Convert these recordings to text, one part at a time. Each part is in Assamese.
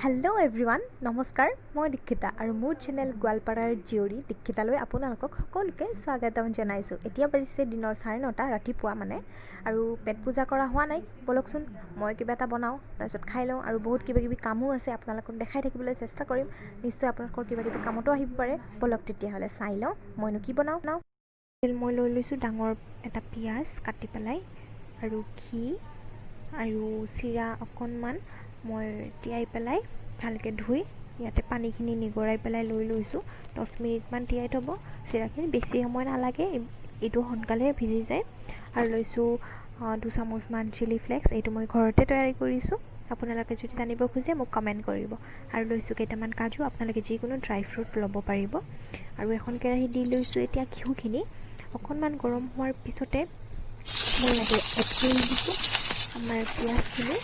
হেল্ল' এভৰিৱান, নমস্কাৰ। মই দীক্ষিতা আৰু মোৰ চেনেল গোৱালপাৰাৰ জীয়ৰী দীক্ষিতালৈ আপোনালোকক সকলোকে স্বাগতম জনাইছোঁ। এতিয়া বাজিছে দিনৰ 9:30, ৰাতিপুৱা মানে, আৰু পেট পূজা কৰা হোৱা নাই। ব'লকচোন, মই কিবা এটা বনাওঁ, তাৰপিছত খাই লওঁ। আৰু বহুত কিবা কিবি কামো আছে, আপোনালোকক দেখাই থাকিবলৈ চেষ্টা কৰিম। নিশ্চয় আপোনালোকৰ কিবা কিবি কামতো আহিব পাৰে। ব'লক তেতিয়াহ'লে, চাই লওঁ মইনো কি বনাওঁ। মই লৈ লৈছোঁ ডাঙৰ এটা পিঁয়াজ কাটি পেলাই আৰু ঘি আৰু চিৰা অকণমান মই তিয়াই পেলাই ভালকৈ ধুই ইয়াতে পানীখিনি নিগৰাই পেলাই লৈ লৈছোঁ। 10 মিনিটমান তিয়াই থ'ব চিৰাখিনি, বেছি সময় নালাগে, এইটো সোনকালে ভিজি যায়। আৰু লৈছোঁ 2 চামুচমান চিলি ফ্লেক্স, এইটো মই ঘৰতে তৈয়াৰী কৰিছোঁ। আপোনালোকে যদি জানিব খোজে, মোক কমেণ্ট কৰিব। আৰু লৈছোঁ কেইটামান কাজু, আপোনালোকে যিকোনো ড্ৰাই ফ্ৰুট ল'ব পাৰিব। আৰু এখন কেৰাহী দি লৈছোঁ। এতিয়া ঘিউখিনি অকণমান গৰম হোৱাৰ পিছতে মই ইয়াতে এড কৰি দিছোঁ আমাৰ পিঁয়াজখিনি।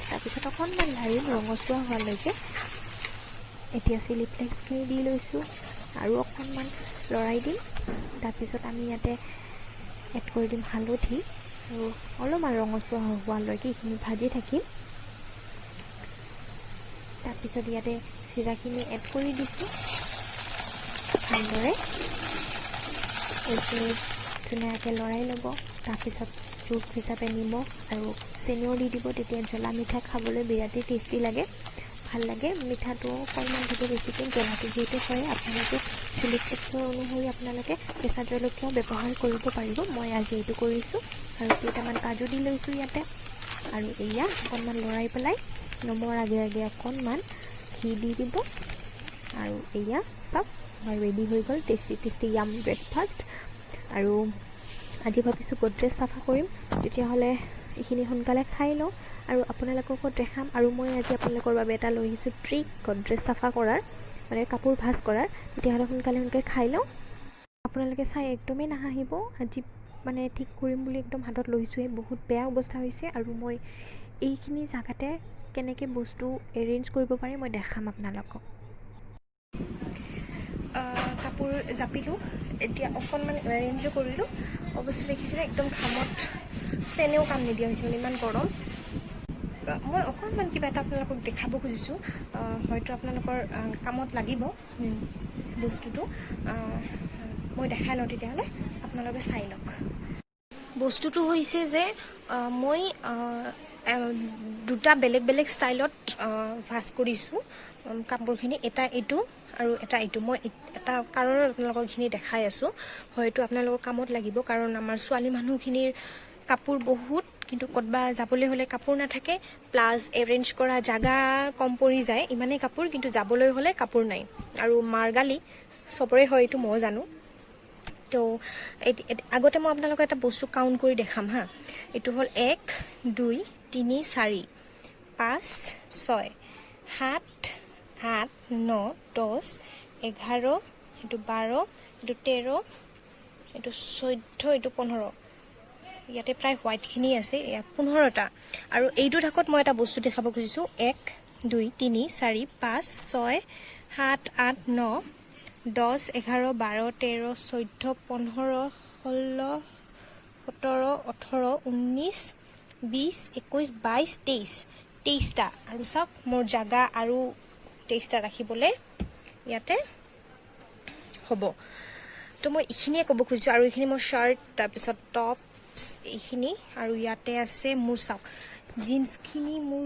তাৰপিছত অকণমান লাৰিম ৰঙচুৱা হোৱালৈকে। এতিয়া চিলি ফ্লেক্সখিনি দি লৈছোঁ আৰু অকণমান লৰাই দিম। তাৰপিছত আমি ইয়াতে এড কৰি দিম হালধি আৰু অলপমান ৰঙচুৱা হোৱালৈকে এইখিনি ভাজি থাকিম। তাৰপিছত ইয়াতে চিৰাখিনি এড কৰি দিছোঁ। ভালদৰে এইখিনি ধুনীয়াকৈ লৰাই ল'ব। তাৰপিছত জোখ হিচাপে নিমখ আৰু চেনিও দি দিব। তেতিয়া জ্বলা মিঠা খাবলৈ বিৰাটেই টেষ্টি লাগে, ভাল লাগে। মিঠাটো অকণমান দিব বেছিকৈ, জ্বলাটো যিহেতু হয়। আপোনালোকে চিলি ফ্লেক্সৰ অনুসৰি আপোনালোকে কেঁচা জলকীয়াও ব্যৱহাৰ কৰিব পাৰিব। মই আজি এইটো কৰিছোঁ। আৰু কেইটামান কাজু দি লৈছোঁ ইয়াতে। আৰু এয়া অকণমান লৰাই পেলাই নমোৱাৰ আগে আগে অকণমান ঘি দি দিব। আৰু এয়া চাওক, আমাৰ ৰেডি হৈ গ'ল টেষ্টি টেষ্টি য়াম ব্ৰেকফাষ্ট। আৰু আজি ভাবিছোঁ গডৰেজ চাফা কৰিম, তেতিয়াহ'লে এইখিনি সোনকালে খাই লওঁ আৰু আপোনালোককো দেখাম। আৰু মই আজি আপোনালোকৰ বাবে এটা লৈ আহিছোঁ ট্ৰিক, গডৰেজ চাফা কৰাৰ, মানে কাপোৰ ভাঁজ কৰাৰ। তেতিয়াহ'লে সোনকালে সোনকালে খাই লওঁ। আপোনালোকে চাই একদমেই নাহাঁহিব। আজি মানে ঠিক কৰিম বুলি একদম হাতত লৈছোঁহে, বহুত বেয়া অৱস্থা হৈছে। আৰু মই এইখিনি জেগাতে কেনেকৈ বস্তু এৰেঞ্জ কৰিব পাৰি, মই দেখাম আপোনালোকক। কাপোৰ জাপিলোঁ, এতিয়া অকণমান এৰেঞ্জো কৰিলোঁ। অৱশ্যে দেখিছেনে, একদম ঘামত ফেনেও কাম নিদিয়া হৈছে, মানে ইমান গৰম। মই অকণমান কিবা এটা আপোনালোকক দেখাব খুজিছোঁ, হয়তো আপোনালোকৰ কামত লাগিব বস্তুটো। মই দেখাই লওঁ তেতিয়াহ'লে, আপোনালোকে চাই লওক। বস্তুটো হৈছে যে মই দুটা বেলেগ বেলেগ ষ্টাইলত ভাঁজ কৰিছোঁ কাপোৰখিনি, এটা এইটো আৰু এটা এইটো। মই এটা কাৰণত আপোনালোকক এইখিনি দেখাই আছোঁ, হয়তো আপোনালোকৰ কামত লাগিব। কাৰণ আমাৰ ছোৱালী মানুহখিনিৰ কাপোৰ বহুত, কিন্তু ক'ৰবাত যাবলৈ হ'লে কাপোৰ নাথাকে, প্লাছ এৰেঞ্জ কৰা জাগা কম পৰি যায়। ইমানেই কাপোৰ, কিন্তু যাবলৈ হ'লে কাপোৰ নাই আৰু মাৰ গালি চবৰে হয়, এইটো ময়ো জানো। তো আগতে মই আপোনালোকক এটা বস্তু কাউণ্ট কৰি দেখাম হা। এইটো হ'ল 1, 2, 3, 4, 5, 6, 7, 8, 9, 10, 11, এইটো 12, এইটো 13, এইটো 14, এইটো 15। ইয়াতে প্ৰায় হোৱাইটখিনি আছে, এয়া 15টা। আৰু এইটো থাকত মই এটা বস্তু দেখাব খুজিছোঁ। 1, 2, 3, 4, 5, 6, 7, 8, 9, 10, 11, 12, 13, 14, 15, 16, 17, 18, 19, 20, 21, 22, 23, 23টা। আৰু চাওক, মোৰ জাগা আৰু 23টা ৰাখিবলৈ ইয়াতে হ'ব। তো মই এইখিনিয়ে ক'ব খুজিছোঁ। আৰু এইখিনি মোৰ শ্বাৰ্ট, তাৰপিছত টপছ এইখিনি। আৰু ইয়াতে আছে মোৰ, চাওক, জিন্সখিনি মোৰ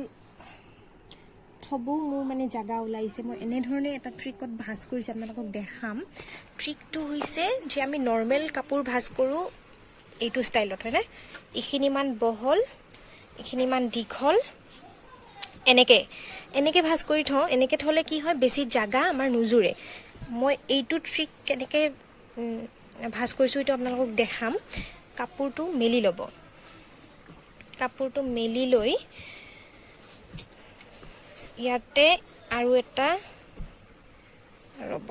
থ'বও মোৰ মানে জাগা ওলাইছে। মই এনেধৰণে এটা ট্ৰিকত ভাঁজ কৰিছোঁ, আপোনালোকক দেখাম। ট্ৰিকটো হৈছে যে আমি নৰ্মেল কাপোৰ ভাঁজ কৰোঁ এইটো ষ্টাইলত, হয়নে? এইখিনিমান বহল, এইখিনিমান দীঘল, এনেকৈ এনেকৈ ভাঁজ কৰি থওঁ। এনেকৈ থ'লে কি হয়, বেছি জাগা আমাৰ নোজোৰে। মই এইটো ট্ৰিক কেনেকৈ ভাঁজ কৰিছোঁ, এইটো আপোনালোকক দেখাম। কাপোৰটো মেলি ল'ব। কাপোৰটো মেলি লৈ ইয়াতে আৰু এটা, ৰ'ব,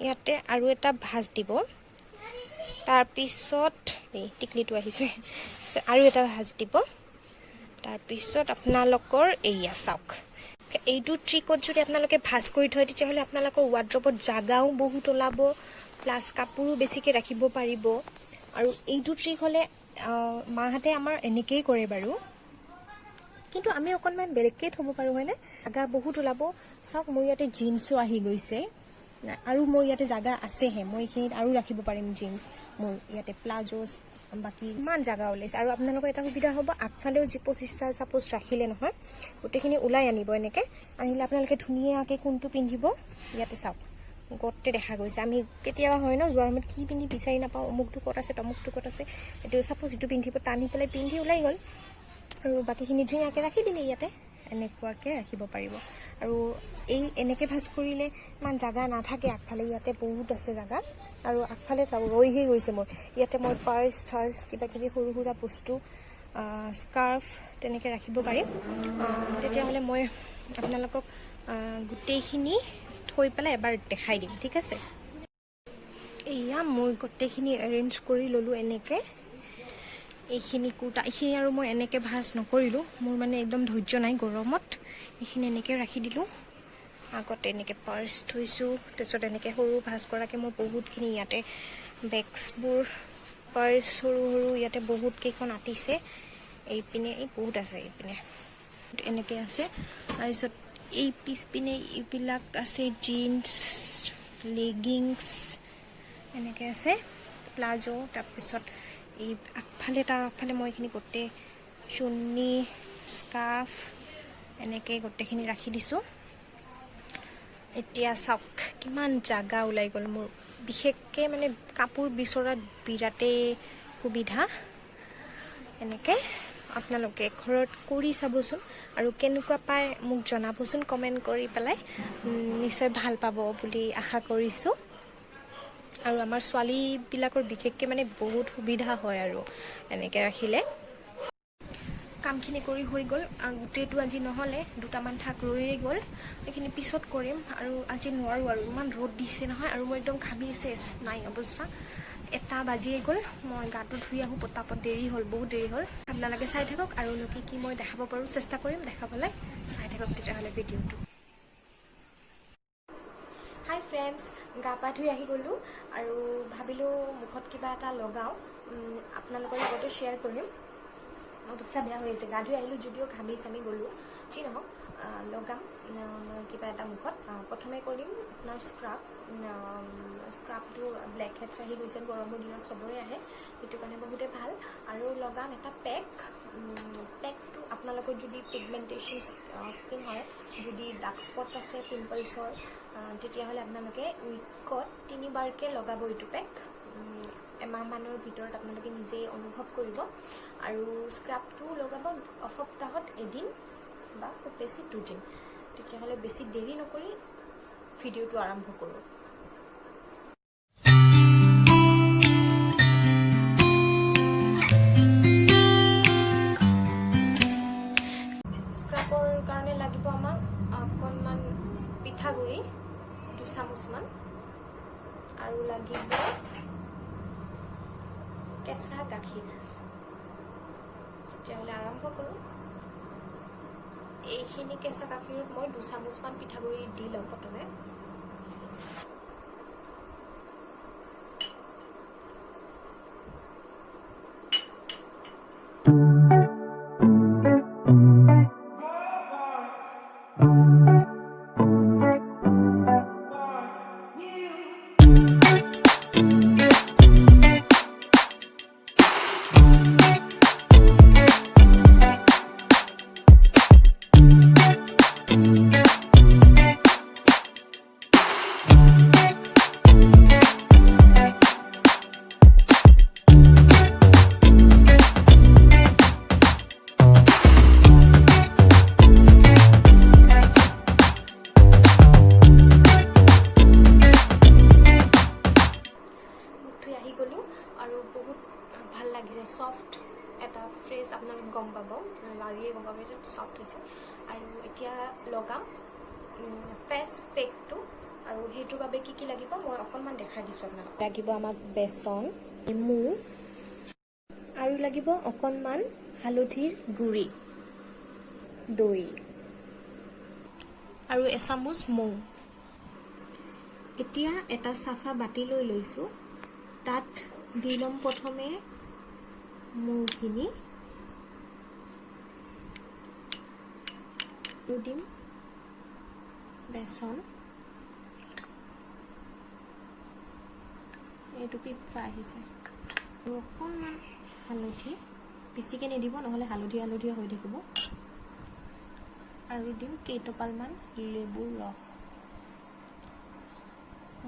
ইয়াতে আৰু এটা ভাঁজ দিব। তাৰপিছত এই টিকলিটো আহিছে, আৰু এটা ভাঁজ দিব। তাৰপিছত আপোনালোকৰ এইয়া চাওক, এইটো ট্ৰিকত যদি আপোনালোকে ভাঁজ কৰি থয়, তেতিয়াহ'লে আপোনালোকৰ ৱাৰ্ড্ৰপত জাগাও বহুত ওলাব, প্লাছ কাপোৰো বেছিকৈ ৰাখিব পাৰিব। আৰু এইটো ট্ৰিক হ'লে মাহঁতে আমাৰ এনেকেই কৰে বাৰু, কিন্তু আমি অকণমান বেলেগকৈ থ'ব পাৰোঁ, হয়নে? জাগা বহুত ওলাব। চাওক, মোৰ ইয়াতে জিন্সো আহি গৈছে আৰু মোৰ ইয়াতে জাগা আছেহে, মই এইখিনিত আৰু ৰাখিব পাৰিম জিন্স। মোৰ ইয়াতে প্লাজোছ, বাকী ইমান জাগা ওলাইছে। আৰু আপোনালোকৰ এটা সুবিধা হ'ব, আগফালেও যি 25টা চাপ'জ ৰাখিলে নহয়, গোটেইখিনি ওলাই আনিব। এনেকৈ আনিলে আপোনালোকে ধুনীয়াকৈ কোনটো পিন্ধিব, ইয়াতে চাওক, গোটেই দেখা গৈছে। আমি কেতিয়াবা হয় ন, যোৱাৰ সময়ত কি পিন্ধি বিচাৰি নাপাওঁ, অমুকটো ক'ত আছে, তমুকটো ক'ত আছে। এইটো চাপ'জ যিটো পিন্ধিব, টানি পেলাই পিন্ধি ওলাই গ'ল আৰু বাকীখিনি ধুনীয়াকৈ ৰাখি দিলে ইয়াতে, এনেকুৱাকৈ ৰাখিব পাৰিব। আৰু এই এনেকৈ ভাঁজ কৰিলে ইমান জাগা নাথাকে আগফালে, ইয়াতে বহুত আছে জাগা। আৰু আগফালে ৰৈহে গৈছে মোৰ। ইয়াতে মই পাৰ্চ থাৰ্চ, কিবা কিবি সৰু সুৰা বস্তু, স্কাৰ্ফ তেনেকৈ ৰাখিব পাৰিম। তেতিয়াহ'লে মই আপোনালোকক গোটেইখিনি থৈ পেলাই এবাৰ দেখাই দিম, ঠিক আছে? এয়া মই গোটেইখিনি এৰেঞ্জ কৰি ল'লোঁ এনেকৈ। এইখিনি কুৰ্তা, এইখিনি আৰু মই এনেকৈ ভাঁজ নকৰিলোঁ, মোৰ মানে একদম ধৈৰ্য নাই গৰমত। এইখিনি এনেকৈ ৰাখি দিলোঁ। আগতে এনেকৈ পাৰ্চ থৈছোঁ, তাৰপিছত এনেকৈ সৰু ভাঁজ কৰাকৈ মোৰ বহুতখিনি ইয়াতে বেগছবোৰ, পাৰ্চ সৰু সৰু ইয়াতে বহুত কেইখন আঁতিছে। এইপিনে এই বহুত আছে, এইপিনে এনেকৈ আছে। তাৰপিছত এই পিছপিনে এইবিলাক আছে, জিন্স, লেগিংছ এনেকৈ আছে, প্লাজো। তাৰপিছত এই আগফালে, তাৰ আগফালে মই এইখিনি গোটেই চুন্নি, স্কাৰ্ফ এনেকৈ গোটেইখিনি ৰাখি দিছোঁ। এতিয়া চাওক, কিমান জাগা ওলাই গ'ল মোৰ। বিশেষকৈ মানে কাপোৰ বিচৰাত বিৰাটেই সুবিধা। এনেকৈ আপোনালোকে ঘৰত কৰি চাবচোন আৰু কেনেকুৱা পায় মোক জনাবচোন কমেণ্ট কৰি পেলাই। নিশ্চয় ভাল পাব বুলি আশা কৰিছোঁ। আৰু আমাৰ ছোৱালীবিলাকৰ বিশেষকৈ মানে বহুত সুবিধা হয় আৰু এনেকৈ ৰাখিলে। কামখিনি কৰি হৈ গ'ল আৰু গোটেইটো আজি নহ'লে, দুটামান থাক ৰৈয়ে গ'ল। সেইখিনি পিছত কৰিম আৰু আজি নোৱাৰোঁ আৰু ইমান ৰ'দ দিছে নহয় আৰু মই একদম ঘামি চেচ নাই অৱস্থা। 1টা বাজিয়ে গ'ল। মই গাটো ধুই আহোঁ পটাপট, দেৰি হ'ল, বহুত দেৰি হ'ল। আপোনালোকে চাই থাকক আৰু কি কি মই দেখাব পাৰোঁ, চেষ্টা কৰিম দেখাবলৈ। চাই থাকক তেতিয়াহ'লে ভিডিঅ'টো। হাই ফ্ৰেণ্ডছ, গা পা ধুই আহি গ'লোঁ আৰু ভাবিলোঁ মুখত কিবা এটা লগাওঁ, আপোনালোকৰ লগতো শ্বেয়াৰ কৰিম। অৱস্থা বেয়া হৈ আছে, গা ধুই আহিলোঁ যদিও ঘামি চামি গ'লোঁ। যি নহওক, লগাম মই কিবা এটা মুখত। প্ৰথমে কৰিম আপোনাৰ স্ক্ৰাব। স্ক্ৰাবটো ব্লেক হেডছ আহি গৈছে, গৰমৰ দিনত চবৰে আহে, সেইটো কাৰণে বহুতে ভাল। আৰু লগাম এটা পেক। পেকটো আপোনালোকৰ যদি পিগমেণ্টেশ্যন স্কিন হয়, যদি ডাৰ্ক স্পট আছে পিম্পলছৰ, তেতিয়াহ'লে আপোনালোকে উইকত তিনিবাৰকৈ লগাব এইটো পেক। এমাহমানৰ ভিতৰত আপোনালোকে নিজেই অনুভৱ কৰিব। আৰু স্ক্ৰাবটো লগাব সপ্তাহত এদিন বা খুব বেছি দুদিন। তেতিয়াহ'লে বেছি দেৰি নকৰি ভিডিঅ'টো আৰম্ভ কৰোঁ। স্ক্ৰাবৰ কাৰণে লাগিব আমাক অকণমান পিঠাগুড়ি 2 চামুচমান আৰু লাগিব কেঁচা গাখীৰ। তেতিয়াহ'লে আৰম্ভ কৰোঁ। এইখিনি কেঁচা গাখীৰত মই 2 চামুচমান পিঠাগুড়ি দি ল'ম প্ৰথমে। মুখ ধুই আহি গ'লোঁ আৰু বহুত ভাল লাগিছে, ছফ্ট এটা ফ্ৰেছ। আপোনালোকে গম পাব, লাৰিয়ে গম পাব, এইটো ছফ্ট হৈছে। আৰু এতিয়া লগাম ফেচ পেকটো আৰু সেইটোৰ বাবে কি কি লাগিব মই অকণমান দেখাই দিছোঁ আপোনালোক। লাগিব আমাক বেচন, নেমু আৰু লাগিব অকণমান হালধিৰ গুড়ি, দৈ আৰু এচামুচ মৌ। এতিয়া এটা চাফা বাতি লৈ লৈছোঁ। তাত দি ল'ম প্ৰথমে মৌখিনি আৰু দিম বেচন। এইটো পিপৰা আহিছে। আৰু অকণমান হালধি, বেছিকৈ নিদিব, নহ'লে হালধীয়া হালধীয়া হৈ থাকিব। আৰু দিম কেইটোপালমান লেবুৰ ৰস।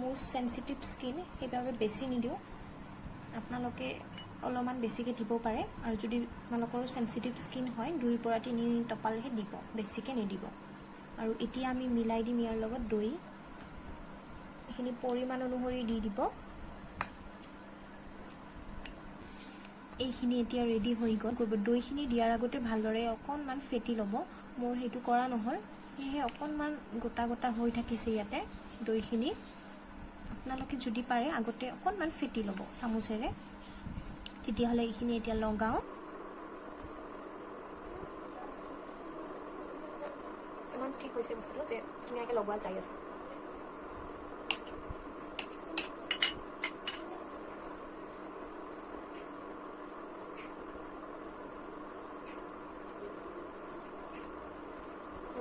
মোৰ চেঞ্চিটিভ স্কিন, সেইবাবে বেছি নিদিওঁ। আপোনালোকে অলপমান বেছিকৈ দিব পাৰে। আৰু যদি আপোনালোকৰো চেঞ্চিটিভ স্কিন হয়, 2ৰ পৰা 3 টপালহে দিব, বেছিকৈ নিদিব। আৰু এতিয়া আমি মিলাই দিম ইয়াৰ লগত দৈ। এইখিনি পৰিমাণ অনুসৰি দি দিব। এইখিনি এতিয়া ৰেডি হৈ গ'ল। দৈখিনি দিয়াৰ আগতে ভালদৰে অকণমান ফেটি ল'ব। মোৰ সেইটো কৰা নহ'ল, সেয়েহে অকণমান গোটা গোটা হৈ থাকিছে ইয়াতে দৈখিনি। আপোনালোকে যদি পাৰে, আগতে অকণমান ফেটি ল'ব চামুচেৰে। তেতিয়াহ'লে এইখিনি এতিয়া লগাওঁ। ইমান ঠিক হৈছে বস্তুটো যে ধুনীয়াকৈ লগোৱা যাই আছে।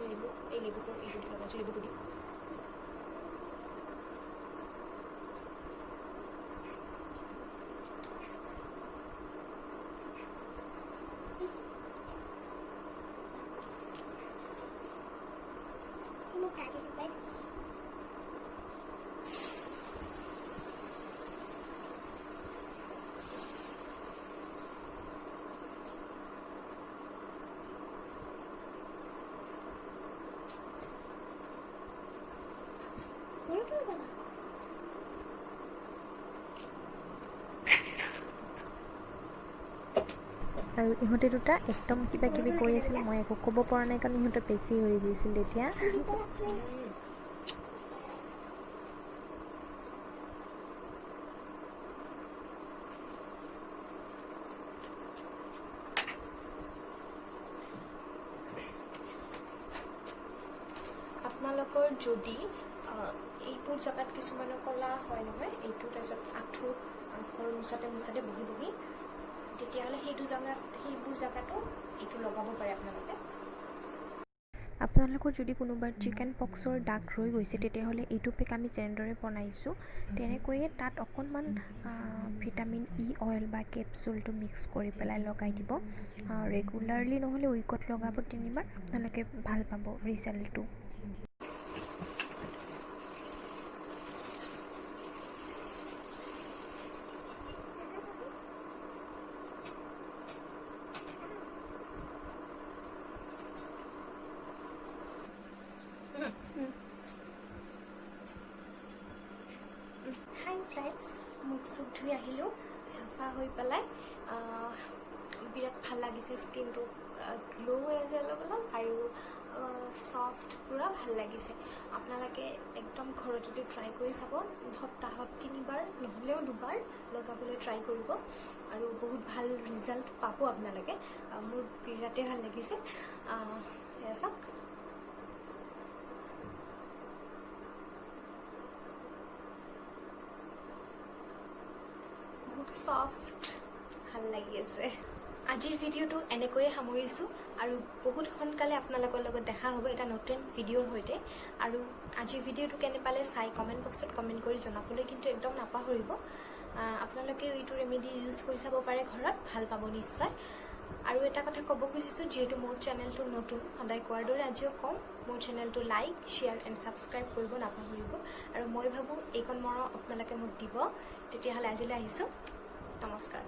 লেবু, এই লেবুটোৰ এইটো দি লগাইছোঁ, লেবুটো দি। আৰু ইহঁতে দুটা একদম কিবা কিবি কৈ আছিল। মই একো ক'ব পৰা নাই, কাৰণ ইহঁতে বেছি হৈ গৈছিল তেতিয়া। আপোনালোকৰ যদি এইবোৰ জেগাত কিছুমানৰ ক'লা হয় নহয়, এইটো, তাৰপিছত আঁঠুত, ঘৰ মোচাতে মোচাতে বহি বহি, তেতিয়াহ'লে সেইটো জেগাত, সেইবোৰ জেগাতো এইটো লগাব পাৰে আপোনালোকে। আপোনালোকৰ যদি কোনোবা চিকেন পক্সৰ দাগ ৰৈ গৈছে, তেতিয়াহ'লে এইটো পেক আমি যেনেদৰে বনাইছোঁ, তেনেকৈয়ে তাত অকণমান ভিটামিন ই অইল বা কেপচুলটো মিক্স কৰি পেলাই লগাই দিব। ৰেগুলাৰলি নহ'লে উইকত লগাব তিনিবাৰ। আপোনালোকে ভাল পাব ৰিজাল্টটো। হাই ফ্ৰেণ্ডছ, মুখ চুখ ধুই আহিলোঁ চাফা হৈ পেলাই। বিৰাট ভাল লাগিছে। স্কিনটো গ্ল' হৈ আছে অলপ অলপ আৰু চফ্ট, পূৰা ভাল লাগিছে। আপোনালোকে একদম ঘৰত এইটো ট্ৰাই কৰি চাব। সপ্তাহত তিনিবাৰ নহ'লেও দুবাৰ লগাবলৈ ট্ৰাই কৰিব আৰু বহুত ভাল ৰিজাল্ট পাব আপোনালোকে। মোৰ বিৰাটেই ভাল লাগিছে। এয়া চাওক। বহুত চফ্ট, ভাল লাগি আছে। আজিৰ ভিডিঅ'টো এনেকৈয়ে সামৰিছোঁ আৰু বহুত সোনকালে আপোনালোকৰ লগত দেখা হ'ব এটা নতুন ভিডিঅ'ৰ সৈতে। আৰু আজিৰ ভিডিঅ'টো কেনে পালে চাই কমেণ্ট বক্সত কমেণ্ট কৰি জনাবলৈ কিন্তু একদম নাপাহৰিব। আপোনালোকেও এইটো ৰেমেডি ইউজ কৰি চাব পাৰে ঘৰত, ভাল পাব নিশ্চয়। আৰু এটা কথা ক'ব খুজিছোঁ, যিহেতু মোৰ চেনেলটো নতুন, সদায় কোৱাৰ দৰে আজিও কওঁ, মোৰ চেনেলটো লাইক, শ্বেয়াৰ এণ্ড ছাবস্ক্ৰাইব কৰিব নাপাহৰিব। আৰু মই ভাবোঁ এইকণ মৰম আপোনালোকে মোক দিব। তেতিয়াহ'লে আজিলৈ আহিছোঁ, নমস্কাৰ।